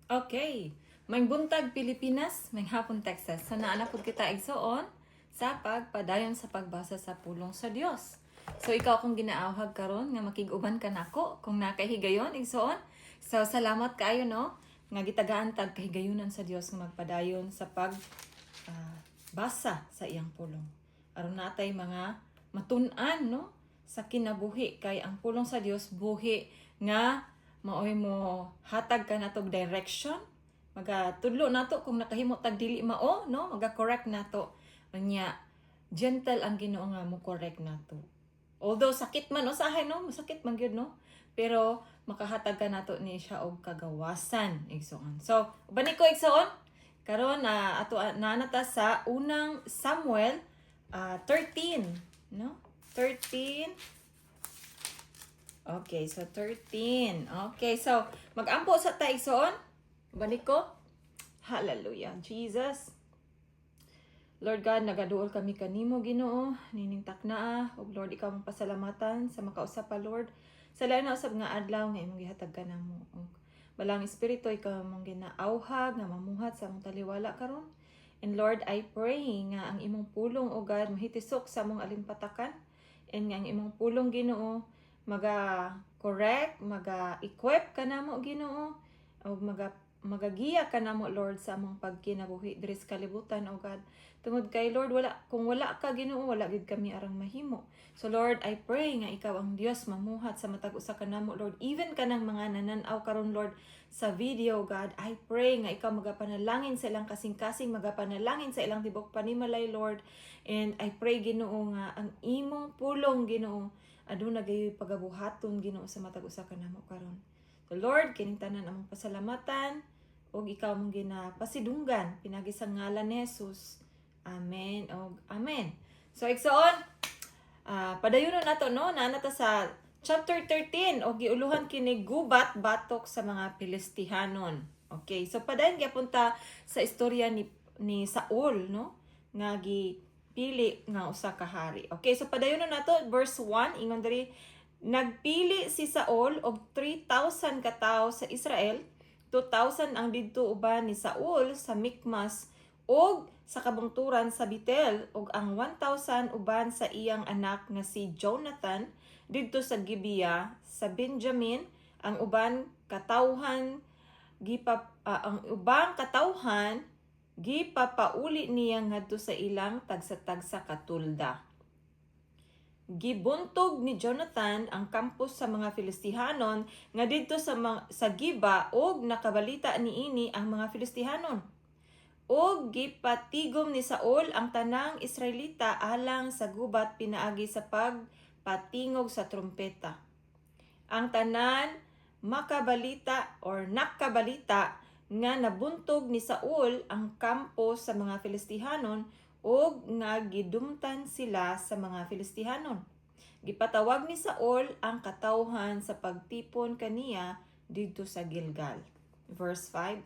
Okay. Maayong buntag, Pilipinas, maayong hapon, Texas. So naa na pud kita, igsoon, sa pagpadayon sa pagbasa sa pulong sa Dios. So ikaw akong ginaawhag karon nga makig-uban ka nako kung nakahigayon, igsoon. So salamat kaayo, no, nga gitagaan tag kahigayunan sa Dios nga magpadayon sa pag basa sa iyang pulong. Aron natay mga matun-an, no, sa kinabuhi, kay ang pulong sa Dios buhi nga maoy mo hatag ka natog direction, magatudlo nato kung nakahimo tag dili mao, no, maga-correct nato. Unya gentle ang Ginoo nga mo correct nato, although sakit man usahay, no, masakit man gyud, no, pero makahatag ka nato ni siya og kagawasan, igsoon. So uban ko, igsoon, karon na ato na nata sa Unang Samuel 13, no, 13. Okay, so 13. Okay, so magampo sa ta, igsoon. Balik ko. Hallelujah. Jesus. Lord God, nagaduol kami kanimo, Ginoo, nining taknaa ug Lord, ikaw mong pasalamatan sa makausap pa, Lord. Sa lain na usab nga adlaw nga imong gihatag kanamo. Ug Balaang Espiritu, ikaw mong ginaawhag nga mamuhat sa among taliwala karon. And Lord, I pray nga ang imong pulong, O God, mahitisok sa among alimpatakan. And nga ang imong pulong, Ginoo, maga correct, maga equip ka namo, Ginoo, ug maga magagiya ka namo, Lord, sa among pagkinabuhi diri sa kalibutan, O God. Tungod kay, Lord, wala kung wala ka, Ginoo, wala gid kami arang mahimo. So Lord, I pray nga ikaw ang Dios mamuhat sa matag usa kanamo, Lord, even kanang mga nanan-aw karon, Lord, sa video, God. I pray nga ikaw magapanalangin sa ilang kasing-kasing, magapanalangin sa ilang tibok panimalay, Lord. And I pray, Ginoo, nga ang imong pulong, Ginoo, aduna gayoy pagabuhaton, Ginoo, sa matag usa kanamo karon. So Lord, kining tanan among pasalamatan ug ikaw mong ginapasidunggan pinagi sa ngalan ni Jesus. Amen og amen. So igsoon, padayonon nato, no, naa na ta sa chapter 13 og giuluhan kini "Gubat Batok sa mga Pilistihanon". Okay, so padayon gyapon ta sa istorya ni Saul, no, nga gipili nga usa ka hari. Okay, so padayonon nato, verse 1, ingon diri: Nagpili si Saul og 3,000 ka tawo sa Israel, 2,000 ang didto uban ni Saul sa Mikmas ug sa kabungturan sa Betel ug ang 1,000 uban sa iyang anak nga si Jonathan didto sa Gibeah sa Benjamin. Ang ubang katawhan gipapauli niya ngadto sa ilang tagsa-tagsa ka tulda. Gibuntog ni Jonathan ang kampo sa mga Filistihanon nga didto sa Giba ug nakabalita niini ang mga Filistihanon. Ug gipatigom ni Saul ang tanang Israelita alang sa gubat pinaagi sa pagpatingog sa trumpeta. Ang tanan makabalita or nakabalita nga nabuntog ni Saul ang kampo sa mga Filistihanon ug nga gidumtan sila sa mga Filistihanon. Gipatawag ni Saul ang katawhan sa pagtipon kaniya didto sa Gilgal. Verse 5.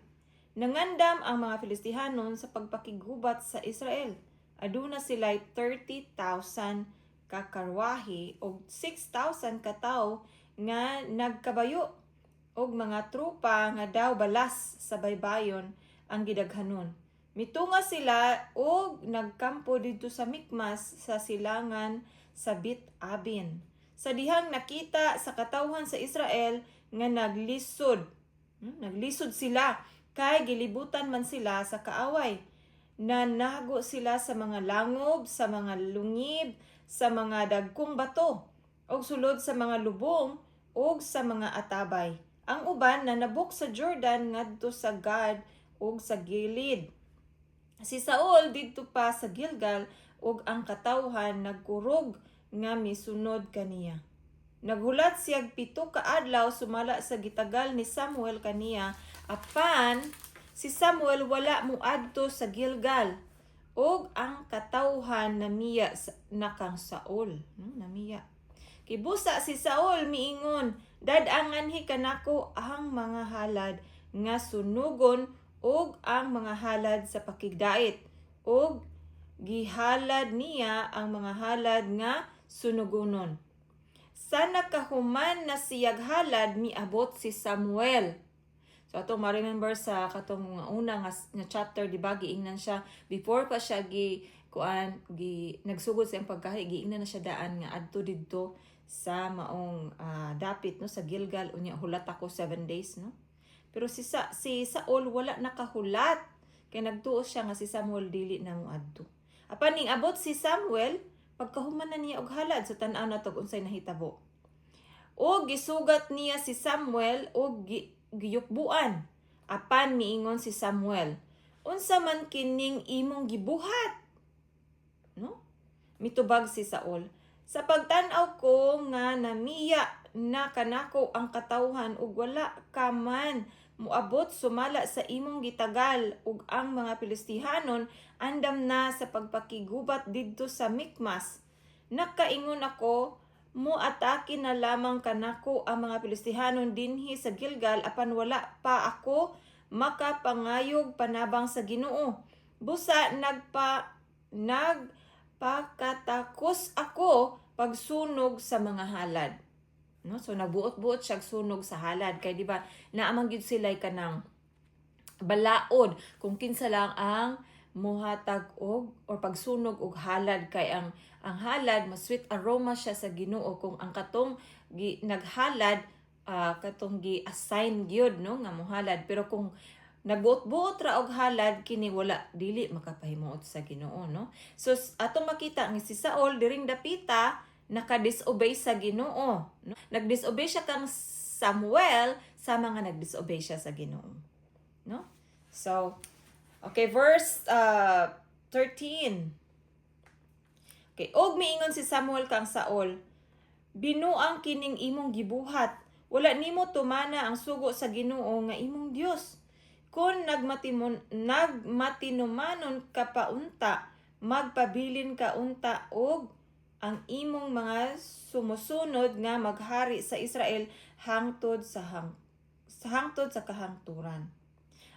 Nangandam ang mga Filistihanon sa pagpakiggubat sa Israel. Aduna sila'y 30,000 ka karwahe ug 6,000 ka tawo nga nagkabayo ug mga tropa nga daw balas sa baybayon ang gidaghanon. Mitunga sila og nagkampo didto sa Mikmas sa silangan sa Bet Aben. Sa dihang nakita sa katawhan sa Israel nga naglisod, naglisod sila kay gilibutan man sila sa kaaway. Nanago sila sa mga langob, sa mga lungib, sa mga dagkong bato, ug sulod sa mga lubong ug sa mga atabay. Ang uban nanabok sa Jordan ngadto sa Gad ug sa Gilead. Si Saul didto pa sa Gilgal ug ang katawhan nagkurog nga misunod kaniya. Naghulat siyag 7 ka adlaw sumala sa gitagal ni Samuel kaniya, apan si Samuel wala moadto sa Gilgal ug ang katawhan namiya na kang Saul. Namiya. Kibusa si Saul miingon, "Dad-a nganhi kanako ang mga halad nga sunugon ug ang mga halad sa pakigdait." Ug gihalad niya ang mga halad nga sunugonon. Sa nakahuman na siyag halad, miabot si Samuel. So atong ma-remember sa katong nga una nga chapter, di ba, giingnan siya before pa siya gi kuan, gi nagsugod sa iyang pagkahi, giingnan na siya daan nga adto didto sa maong dapit, no, sa Gilgal, unya hulat ako 7 days, no. Pero si Saul wala nakahulat kay nagtuo siya nga si Samuel dili na moadto. Apan ning abot si Samuel, pagkahuman na niya og halad, so tan-aw na to unsay nahitabo. O gisugat niya si Samuel og giyukbuan. Apan miingon si Samuel, "Unsa man kining imong gibuhat?" No? Mitubag si Saul, "Sa pagtan-aw ko nga namiya na kanako ang katawhan ug wala ka man moabot sumala sa imong gitagal ug ang mga Filistihanon andam na sa pagpakigubat didto sa Mikmas. Nakaingon ako, moatake na lamang kanako ang mga Filistihanon dinhi sa Gilgal, apan wala pa ako makapangayog panabang sa Ginoo. Busa nagpakatakos ako pagsunog sa mga halad." No? So nagbuot-buot siya sunog sa halad kay di ba naa man gyud sila kanang balaod kung kinsa lang ang muhatag og or pagsunog og halad, kay ang halad mas sweet aroma siya sa Ginoo kung ang katong gi, naghalad, katong gi-assign gyud, no, nga mohalad. Pero kung nagbuot-buot ra og halad kini, wala, dili makapahimuot sa Ginoo, no. So atong makita nga si Saul diring dapita naka-disobey sa Ginoo, no? Nag-disobey siya kang Samuel sa mga nag-disobey siya sa Ginoo, no. So okay, verse 13. Okay, og miingon si Samuel kang Saul, "Binuang kining imong gibuhat. Wala nimo tumana ang sugo sa Ginoo nga imong Dios. Kung nagmatinumanon ka pa unta, magpabilin ka unta og ang imong mga sumusunod nga maghari sa Israel hangtod sa kahangturan.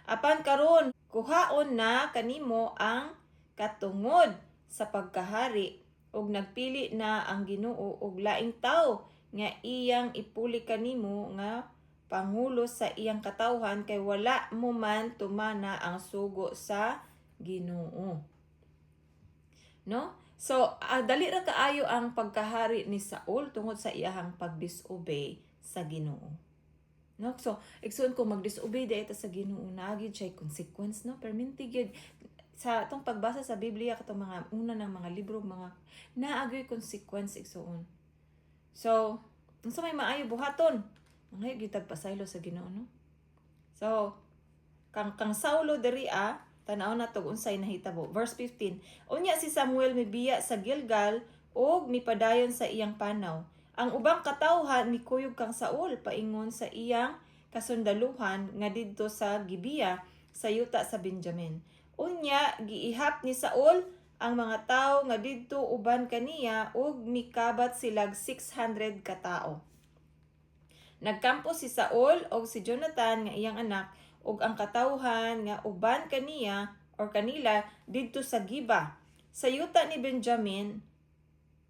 Apan karon kuhaon na kanimo ang katungod sa pagkahari ug nagpili na ang Ginoo og laing tawo nga iyang ipuli kanimo nga pangulo sa iyang katawhan kay wala mo man tumana ang sugo sa Ginoo." No? So, dali ra kaayo ang pagkahari ni Saul tungod sa iyahang pagdisobey sa Ginoo. No? So, igsoon, kung magdisobey diay ta sa Ginoo, naa gyud siya consequence, no? Perminti gyud sa atong pagbasa sa Biblia, katong mga una ng mga libro, mga naa gyoy consequence, igsoon. So, unsa may maayo buhaton? Mangayo gyud tag pasaylo sa Ginoo, no? So, kang Saulo diri tan-aw na tog unsay nahitabo. Verse 15. Unya si Samuel mibiya sa Gilgal ug mipadayon sa iyang panaw. Ang ubang katawhan mikuyog kang Saul paingon sa iyang kasundaluhan nga didto sa Gibea sa yuta sa Benjamin. Unya giihap ni Saul ang mga tawo nga didto uban kaniya ug mikabat silag 600 ka tawo. Nagkampo si Saul og si Jonathan nga iyang anak ug ang katawhan nga uban kaniya or kanila didto sa Giba sa yuta ni Benjamin,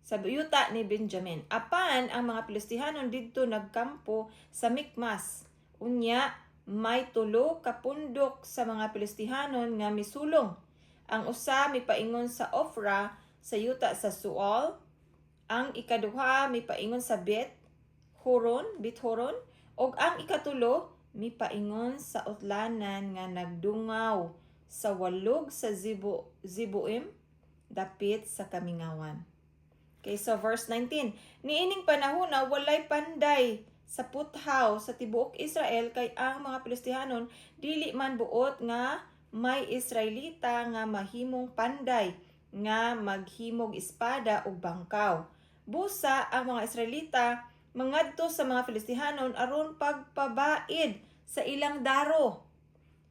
sa yuta ni Benjamin. Apan ang mga Filistihanon didto nagkampo sa Mikmas. Unya may tulo ka pundok sa mga Filistihanon nga misulong. Ang usa mipaingon sa Ofra sa yuta sa Sual, ang ikaduha mipaingon sa Bet Horon, ug ang ikatulo mipaingon sa utlanan nga nagdungaw sa walog sa Ziboim dapit sa kamingawan. Okay, so verse 19. Niining panahona walay panday sa puthaw sa tibuok Israel kay ang mga Filistihanon dili man buot nga may Israelita nga mahimong panday nga maghimog espada ug bangkaw. Busa ang mga Israelita mangadto sa mga Filistihanon aron pagpabaid sa ilang daro,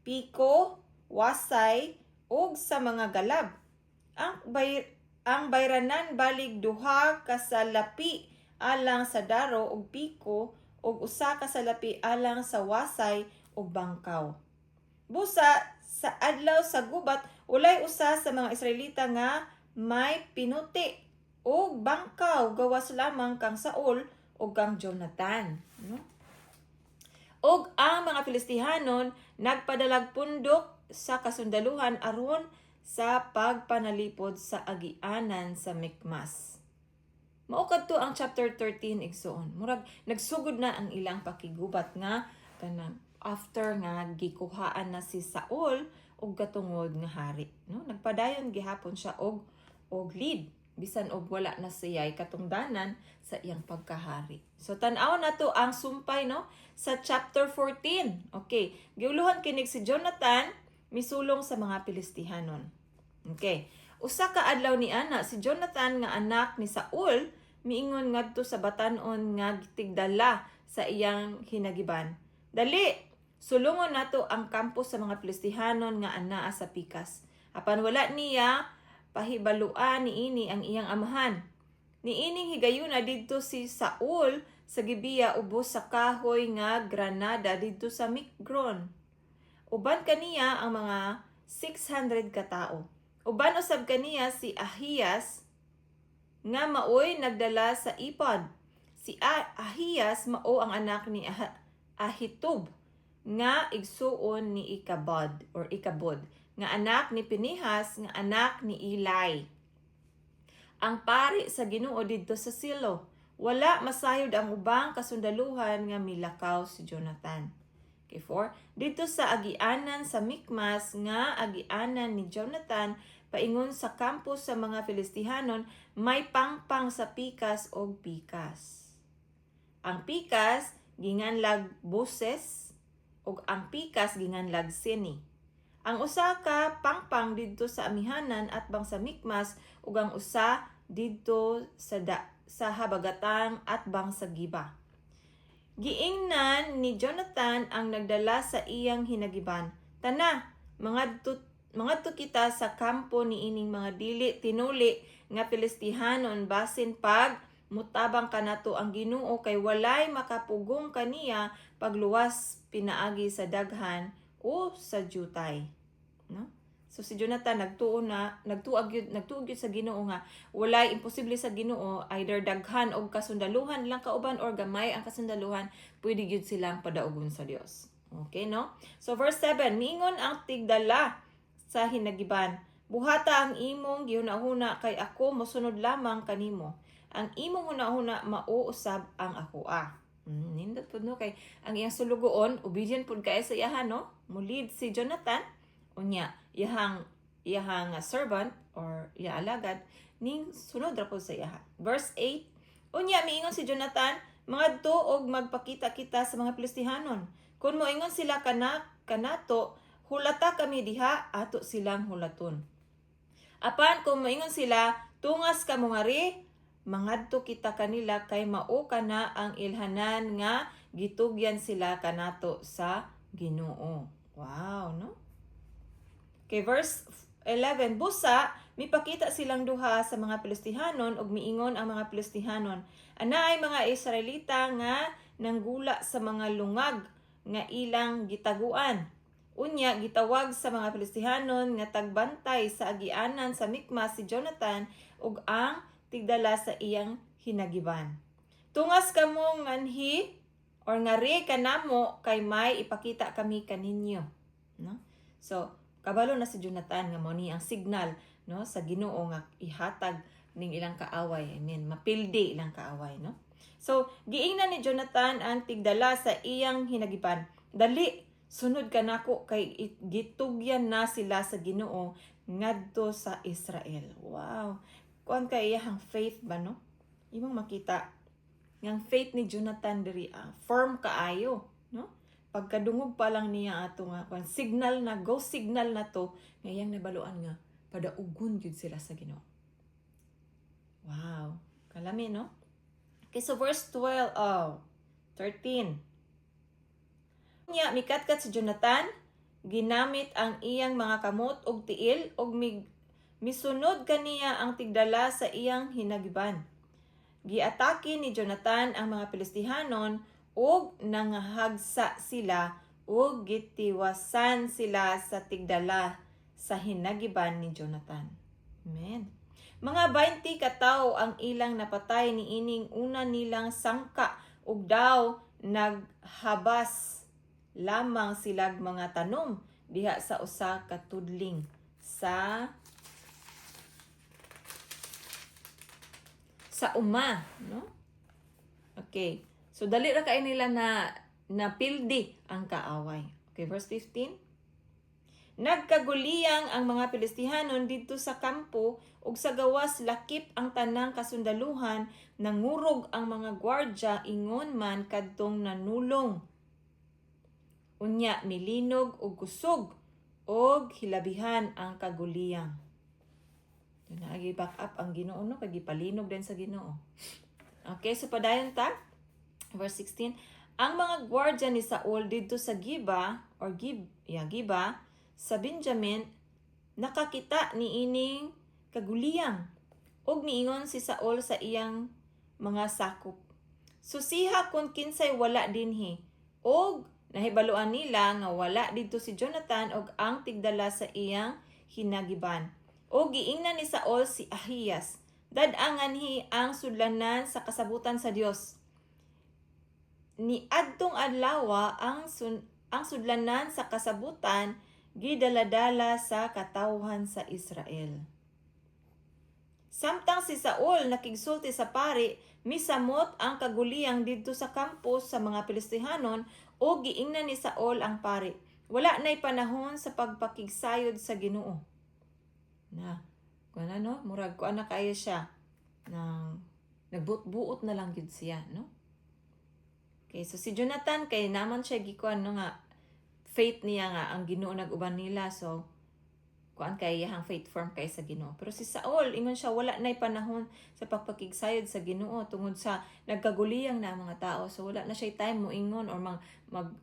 piko, wasay ug sa mga galab. Ang bayranan balig duha ka salapi alang sa daro ug piko ug usa ka salapi alang sa wasay ug bangkaw. Busa sa adlaw sa gubat walay usa sa mga Israelita nga may pinuti ug bangkaw gawas lamang kang Saul ug kang Jonathan, no? Ug ang mga Filistihanon nagpadalag pundok sa kasundaluhan aron sa pagpanalipod sa agianan sa Mikmas. Mao kadto ang chapter 13, igsuon. Murag nagsugod na ang ilang pakigubat nga kanang after nga gikuhaan na si Saul og katungod nga hari, no? Nagpadayon gihapon siya og lead bisan og wala na siya'y katungdanan sa iyang pagkahari. So tan-aw na to ang sumpay, no, sa chapter 14. Okay, giuluhan kinig si Jonathan misulong sa mga Pilistihanon. Okay. Usa ka adlaw ni ana, si Jonathan nga anak ni Saul miingon ngadto sa batan-on nga tigdala sa iyang hinagiban. "Dali, sulungon nato ang kampo sa mga Pilistihanon nga anaa sa pikas." Apan wala niya pahibaluan niini ang iyang amahan. Niining higayuna, didto si Saul sa Gibeah ubos sa kahoy nga granada didto sa Migron. Uban kaniya ang mga 600 katao. Uban usab kaniya si Ahiyas nga maoy nagdala sa ephod. Si Ahiyas mao ang anak ni Ahitub nga igsuon ni Ikabod or Ikabod nga anak ni Pinihas nga anak ni Eli, ang pari sa Ginoo didto sa Silo. Wala masayod ang ubang kasundaluhan nga milakaw si Jonathan. Okay, four. Didto sa agianan sa Mikmas nga agianan ni Jonathan paingon sa kampo sa mga Filistihanon, may pangpang sa pikas og pikas. Ang pikas ginganlag Boses ug ang pikas ginganlag Sini. Ang usa ka pangpang didto sa amihanan atbang sa Mikmas ug ang usa didto sa habagatang atbang sa Giba. Giingnan ni Jonathan ang nagdala sa iyang hinagiban, "Tana, mangadto kita sa kampo niining mga dili tinuli nga Filistihanon, basin pag mutabang kanato ang Ginoo, kay walay makapugong kaniya pagluwas pinaagi sa daghan o sa jutay." No? So si Jonathan nagtuo na, nagtuo gyud sa Ginoo nga walay imposible sa Ginoo. Either daghan og kasundaluhan lang kauban or gamay ang kasundaluhan, pwede gyud silang padaugon sa Dios. Okay, no? So verse 7, miingon ang tigdala sa hinagiban, "Buhata ang imong gihuna-huna kay ako mosunod lamang kanimo. Ang imong hunahuna mao usab ang akoa." Nindot pud, no, kay ang iyang sulugoon obedient pud kay sa iyaha, no? Mulid si Jonathan, unya iyahang servant or iya alagad ning sunod ra pud sa iyaha. Verse 8, unya miingon si Jonathan, "Mangadto og magpakita kita sa mga Filistihanon. Kung moingon sila kanato, 'Hulata kami diha,' ato silang hulaton. Apan kung moingon sila, 'Tungas ka mo ngari,' mangadto kita kanila kay mao kana ang ilhanan nga gitugyan sila kanato sa Ginoo." Wow, no? Okay, verse 11. Busa, mipakita silang duha sa mga Filistihanon ug miingon ang mga Filistihanon, "Anaay mga Israelita nga nanggula sa mga lungag nga ilang gitaguan." Unya gitawag sa mga Filistihanon nga tagbantay sa agianan sa Mikmas si Jonathan ug ang tigdala sa iyang hinagiban. "Tungas kamo nganhi or ngari kanamo kay may ipakita kami kaninyo." No? So, kabalo na si Jonathan nga mao ni ang signal, no, sa Ginoo nga ihatag ning ilang kaaway. I mean, mapildi ilang kaaway, no? So, giingnan ni Jonathan ang tigdala sa iyang hinagiban, "Dali, sunod ka nako kay gitugyan na sila sa Ginoo ngadto sa Israel." Wow. Kuan kay iyang faith ba, no? Imong makita ngang faith ni Jonathan diri firm kaayo, no? Pagkadungog pa lang niya ato nga kuan, signal na, go signal na to nga iyang nabaluan nga padaugon gyud sila sa Ginoo. Wow. Kalami, no? Okay, so verse 12, oh, 13. Nya mikatkat si Jonathan, ginamit ang iyang mga kamot og tiil og misunod kaniya ang tigdala sa iyang hinagiban. Giatake ni Jonathan ang mga Filistihanon ug nangahagsa sila ug gitiwasan sila sa tigdala sa hinagiban ni Jonathan. Amen. Mga 20 ka tawo ang ilang napatay niining una nilang sangka ug daw naghabas. lamang silag mga tanom diha sa usa ka tudling sa uma, no? Okay. So dali ra kay nila na napildi ang kaaway. Okay, verse 15. Nagkaguliyang ang mga Pilistihanon didto sa kampo ug sa gawas lakip ang tanang kasundaluhan, nangurog ang mga gwardya ingon man kadtong nanulong. Unya milinog og kusog og hilabihan ang kaguliyang. Yun na, back up ang Ginoo, no, kay gipalinog din sa Ginoo. Okay, so padayon ta. Verse 16, ang mga gwardya ni Saul didto sa Giba or Gib, yeah, Giba sa Benjamin nakakita ni ining kaguliyang ug niingon si Saul sa iyang mga sakop, "Susiha kung kinsay wala dinhi." Og nahibaluan nila nga wala didto si Jonathan og ang tigdala sa iyang hinagiban. Og giingnan ni Saul si Ahiyas, "Dad-a nganhi ang sudlanan sa kasabutan sa Dios." Ni adtong adlawa ang sudlanan sa kasabutan gidaladala sa katawhan sa Israel. Samtang si Saul nakigsulti sa pari, misamot ang kaguliyang didto sa kampo sa mga Pilistihanon ug giingnan ni Saul ang pari, "Wala na'y panahon sa pagpakigsayod sa Ginoo." Na, kuan no, murag kuan na kaayo siya nang nagbuot-buot na lang gyud siya, no? Okay, so si Jonathan kay naman siya gikuan, no, nga faith niya nga ang Ginoo nag-uban nila, so kuan kay iyang faith firm kay sa Ginoo. Pero si Saul, ingon siya, wala na'y panahon sa pagpakigsayod sa Ginoo tungod sa nagkaguliyang na ang mga tao. So wala na siya time mo ingon or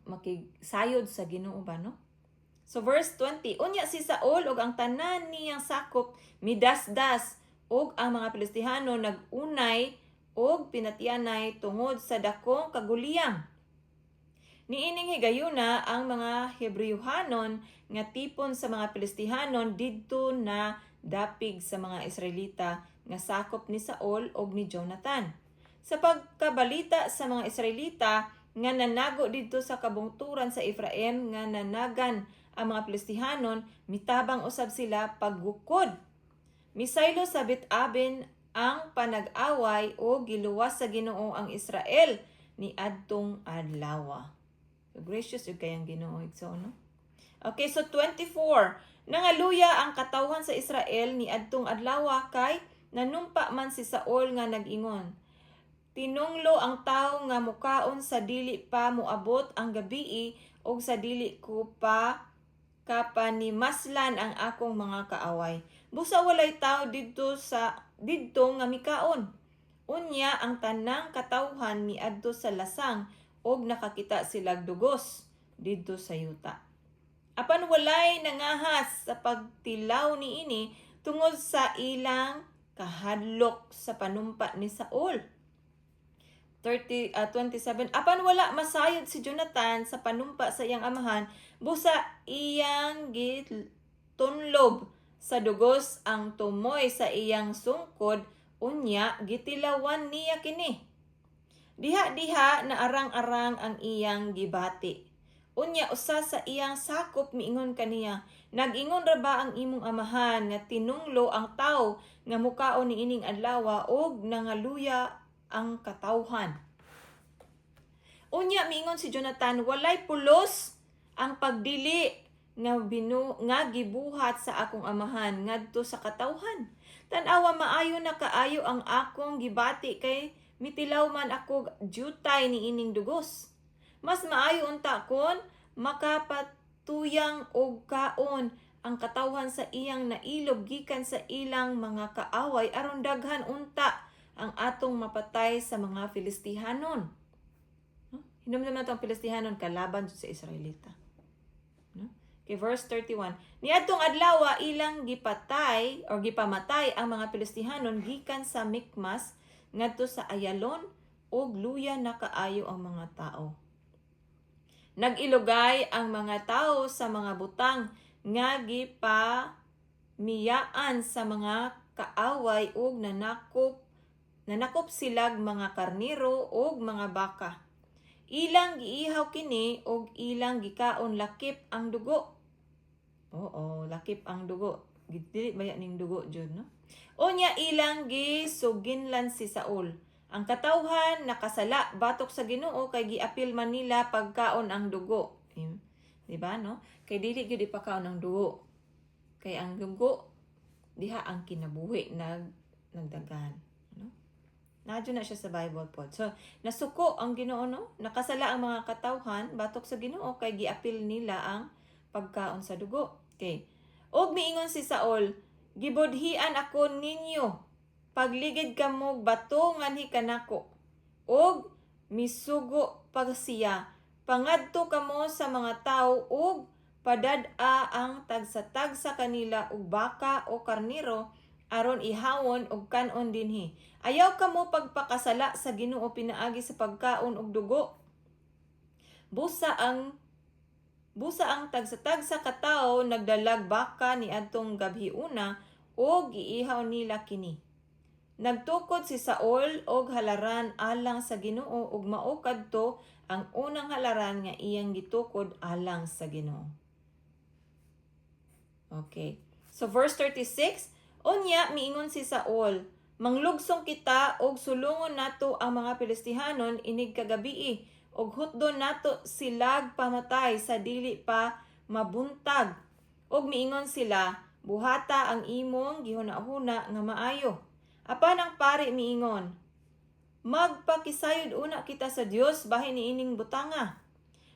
makigsayod sa Ginoo ba, no? So verse 20, unya si Saul ug ang tanan niyang sakop midasdas ug ang mga Pilistihano nag-unay og pinatyanay tungod sa dakong kaguliyang. Niining higayuna ang mga Hebrewhanon nga tipon sa mga Pilistihanon didto na dapig sa mga Israelita nga sakop ni Saul og ni Jonathan. Sa pagkabalita sa mga Israelita nga nanago didto sa kabungturan sa Efraim nga nanagan ang mga Pilistihanon, mitabang usab sila paggukod. Misaylo sa Bet-Aben ang panag-away o giluwas sa Ginoo ang Israel ni adtong adlaw. So gracious jud kayang Ginoo, igsoon, no? Okay, so 24. Nangaluya ang katawhan sa Israel ni adtong adlaw kay nanumpa man si Saul nga nag-ingon, "Tinunglo ang tawo nga mukaon sa dili pa moabot ang gabii ug sa dili ko pa kapanimaslan ang akong mga kaaway." Busa walay tawo didto nga mikaon. Unya ang tanang katawhan miadto sa lasang ug nakakita silag dugos didto sa yuta. Apan walay nangahas sa pagtilaw niini tungod sa ilang kahadlok sa panumpa ni Saul. 30, 27. Apan wala masayod si Jonathan sa panumpa sa iyang amahan, busa iyang gitunlob sa dugos ang tumoy sa iyang sungkod, unya gitilawan niya kini. Diha-diha na arang-arang ang iyang gibati. Unya usa sa iyang sakop miingon kaniya, "Nag-ingon ra ba ang imong amahan nga tinunglo ang tawo nga mukaon niining adlaw og nangaluya ang katawhan?" Unya miingon si Jonathan, "Walay pulos ang pagdili nga gibuhat sa akong amahan ngadto sa katawhan. Tan-awa, maayo na kaayo ang akong gibati kay mitilaw man ako jutay niining dugos. Mas maayo unta kon makapatuyang og kaon ang katawhan sa iyang nailob gikan sa ilang mga kaaway aron daghan unta ang atong mapatay sa mga Filistihanon." No? Hinumdum nato ang Filistihanon kalaban jud sa Israelita. No? Okay, verse 31. Niadtong adlaw ilang gipatay or gipamatay ang mga Filistihanon gikan sa Mikmas ngadto sa Ayalon ug luya na kaayo ang mga tao. Nag-ilugay ang mga tao sa mga butang nga gipamiyaan sa mga kaaway ug nanakop silag mga karniro ug mga baka. Ilang giihaw kini og ilang gikaon lakip ang dugo. Oo, lakip ang dugo. Dili baya ning dugo jud, no? Unya ilang gisuginlan si Saul. Ang katawhan nakasala batok sa Ginoo kay giapil man nila pagkaon ang dugo. Di ba, no? Kay dili gyud ipakaon ang dugo. Kay ang dugo diha ang kinabuhi nagdagan, no? Nadyo na siya sa Bible po. So, nasuko ang Ginoo, no? Nakasala ang mga katawhan batok sa Ginoo kay giapil nila ang pagkaon sa dugo. Okay. Og miingon si Saul, "Gibudhian ako ninyo. Pagligid kamo bato nganhi kanako." Og misugo pa siya, "Pangadto kamo sa mga tawo ug padad-a ang tagsa-tagsa kanila og baka o karnero aron ihawon og kan-on dinhi. Ayaw kamo pagpakasala sa Ginoo pinaagi sa pagkaon og dugo." Busa ang tagsa-tagsa ka tawo nagdalag baka niadtong gabhiuna ug giihaw nila kini. Nagtukod si Saul og halaran alang sa Ginoo ug mao kadto ang unang halaran nga iyang gitukod alang sa Ginoo. Okay. So verse 36, unya miingon si Saul, "Manglugsong kita og sulungon nato ang mga Filistihanon inig kagabii og hutdon nato silag pamatay sa dili pa mabuntag." Og miingon sila, "Buhata ang imong gihuna-huna nga maayo." Apan ang pari miingon, "Magpakisayod una kita sa Dios bahin niining butanga."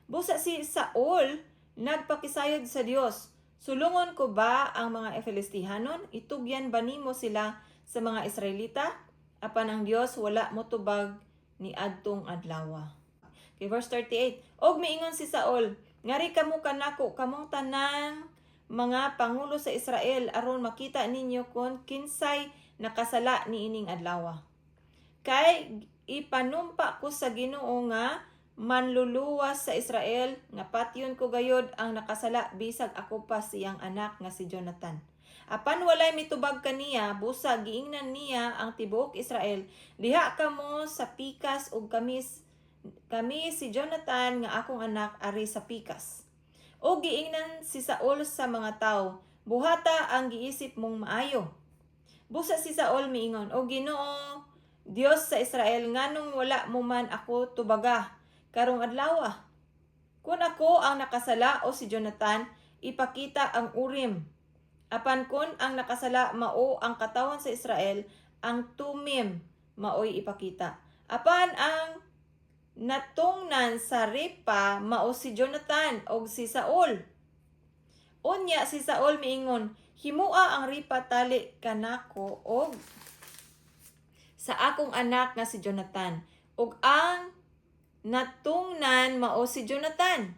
Busa si Saul nagpakisayod sa Dios, "Sulungon ko ba ang mga Filistihanon? Itugyan ba nimo sila sa mga Israelita?" Apan ang Dios wala motubag ni adtong adlaw. Okay, verse 38. Og miingon si Saul, "Ngari kamo kanako, kamong tanang mga pangulo sa Israel, aron makita ninyo kon kinsay nakasala niining adlaw. Kay ipanumpa ko sa Ginoo nga manluluwas sa Israel nga patyon ko gayod ang nakasala bisag ako pa siyang anak nga si Jonathan." Apan walay mitubag kaniya, busa giingnan niya ang tibuok Israel, "Diha kamo sa pikas ug kami si Jonathan nga akong anak ari sa pikas." O giingnan si Saul sa mga tawo, "Buhata ang giisip mong maayo." Busa si Saul miingon, "O Ginoo, Dios sa Israel, nganong wala mo man ako tubaga karong adlaw? Kung ako ang nakasala o si Jonathan, ipakita ang Urim. Apan kung ang nakasala mao ang katawhan sa Israel, ang Tumim maoy ipakita." Apan ang natungnan sa ripa mao si Jonathan og si Saul. Unya si Saul miingon, "Himua ang ripa tali kanako og sa akong anak nga si Jonathan." Ug ang natungnan mao si Jonathan.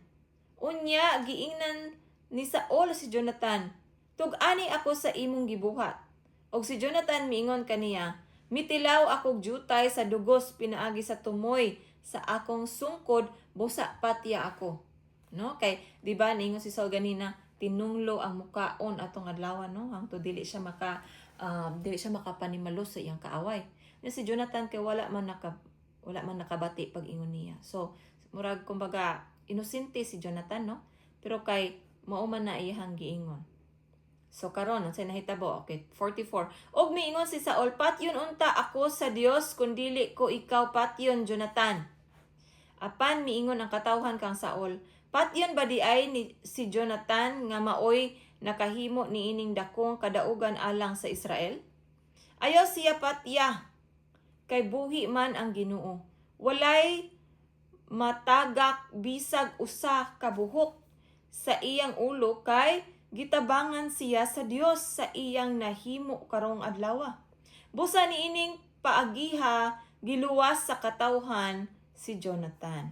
Unya giingnan ni Saul si Jonathan, "Tug-ani ako sa imong gibuhat." Og si Jonathan miingon kaniya, "Mitilaw akog jutay sa dugos pinaagi sa tumoy sa akong sungkod, busa patya ako." No? Kay di ba niingon si Saul ganina, tinunglo ang mukaon atong adlaw, no, hangtod dili siya makapanimalo sa iyang kaaway. Nya si Jonathan kay wala man nakabati pag ingon niya. So murag kumbaga inosente si Jonathan, no? Pero kay mao man na iyang giingon. So karon, unsay nahitabo? Okay, 44. Og miingon si Saul, "Patyon unta ako sa Dios kun dili ko ikaw patyon, Jonathan." Apan miingon ang katawhan kang Saul, "Patyon ba diay ni si Jonathan nga maoy nakahimo niining dakong kadaugan alang sa Israel? Ayaw siya patya, kay buhi man ang Ginoo. Walay matagak bisag usa ka buhok sa iyang ulo kay gitabangan siya sa Dios sa iyang nahimo karong adlaw." Busa niining paagiha giluwas sa katawhan si Jonathan.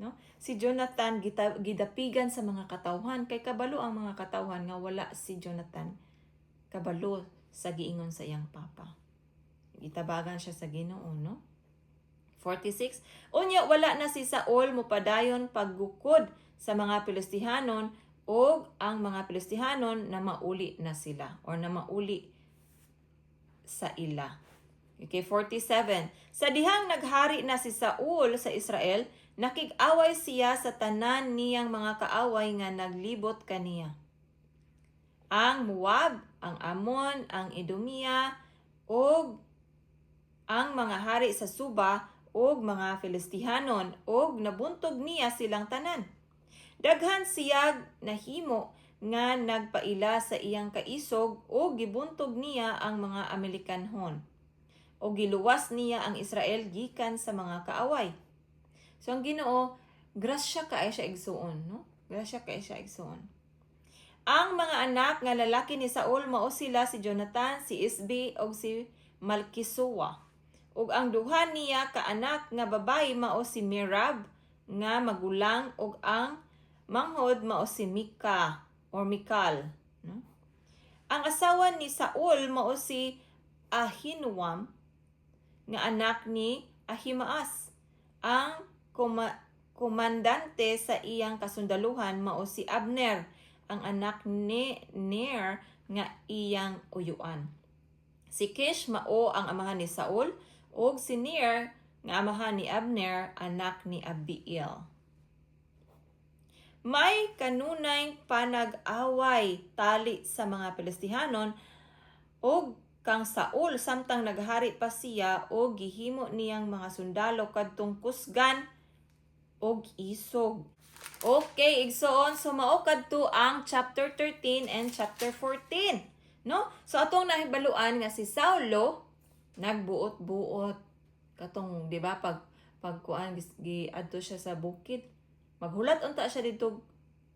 No? Si Jonathan gidapigan sa mga katawhan kay kabalo ang mga katawhan nga wala si Jonathan kabalo sa giingon sa iyang papa. Gitabagan siya sa Ginoo, no? 46. Unya wala na si Saul mopadayon paggukod sa mga Filistihanon og ang mga Filistihanon na mauli na sila or na mauli sa ila. Okay, 47. Sa dihang naghari na si Saul sa Israel, nakig-away siya sa tanan niyang mga kaaway nga naglibot kaniya. Ang Moab, ang Amon, ang Edomia, ug ang mga hari sa Suba ug mga Filistihanon, ug nabuntog niya silang tanan. Daghan siyag nahimo nga nagpaila sa iyang kaisog, ug gibuntog niya ang mga Amalekanhon. O giluwas niya ang Israel gikan sa mga kaaway. So ang Ginoo, grasya kaayo siya, igsuon, no? Grasya kaayo siya, igsuon. Ang mga anak nga lalaki ni Saul mao sila si Jonathan, si Isbi ug si Malkisua. Ug ang duha niya ka anak nga babayi mao si Merab nga magulang ug ang manghod mao si Mika or Mikal, no? Ang asawa ni Saul mao si Ahinoam nga anak ni Ahimaas. Ang komandante sa iyang kasundaluhan mao si Abner, ang anak ni Ner nga iyang uyuan. Si Kish mao ang amahan ni Saul ug si Ner nga amahan ni Abner, anak ni Abiel. May kanunay panag-away tali sa mga Filistihanon ug kang Saul samtang naghari pa siya, ug gihimo niyang mga sundalo kadtong kusgan og isog. Okay, igsoon, so mao kadto ang chapter 13 and chapter 14. No? So atong nahibaluan nga si Saulo nagbuot-buot katong, di ba, pag pagkuan giadto siya sa bukid. Maghulat unta siya didto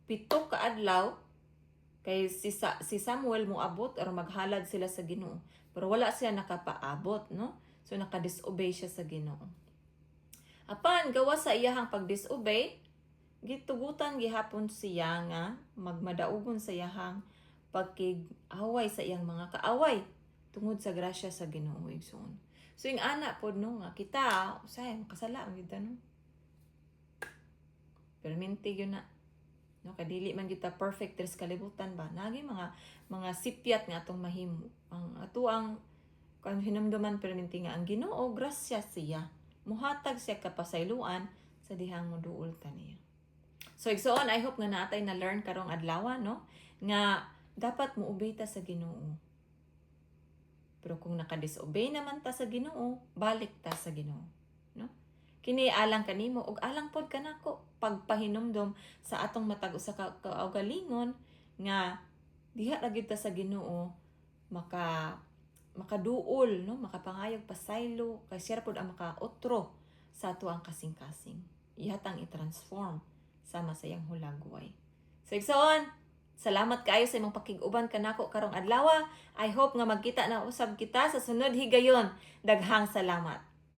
7 ka adlaw kay si Samuel moabot or maghalad sila sa Ginoo. Pero wala siya nakapaabot, no? So naka-disobey siya sa Ginoo. Apan gawas sa iyahang pag-disobey, gitugutan gihapon siya nga magmadaugon sa iyahang pagkig-away sa iyang mga kaaway tungod sa grasya sa Ginoo, igsoon. So yung ana pod, no, nga kita usay makasala ang kita, no. Perminti gyud na. No, kay dili man kita perfect diri sa kalibutan ba. Nagi mga sipyat nga atong mahimo. Ang ato ang kan hinumduman perminti nga ang Ginoo, grasya siya. Muhatag siya kapasayloan sa dihang moduol ta niya. So igsoon, I hope nga naatay na learn karong adlaw, no, nga dapat mo obey ta sa Ginoo. Pero kung naka-disobey naman ta sa Ginoo, balik ta sa Ginoo, no? Kini alang kanimo ug alang pod kanako, pagpahinumdom sa atong matag usa ka kaugalingon nga diha ra gyud ta sa Ginoo makaduol, no, makapangayog pasaylo, kay siya ra pod ang makaotro sa ato ang kasing-kasing. Ihatang i-transform sama sa iyang hulagway. So igsoon, salamat kaayo sa imong pakig-uban kanako karong adlaw. I hope nga magkita na usab kita sa sunod higayon. Daghang salamat.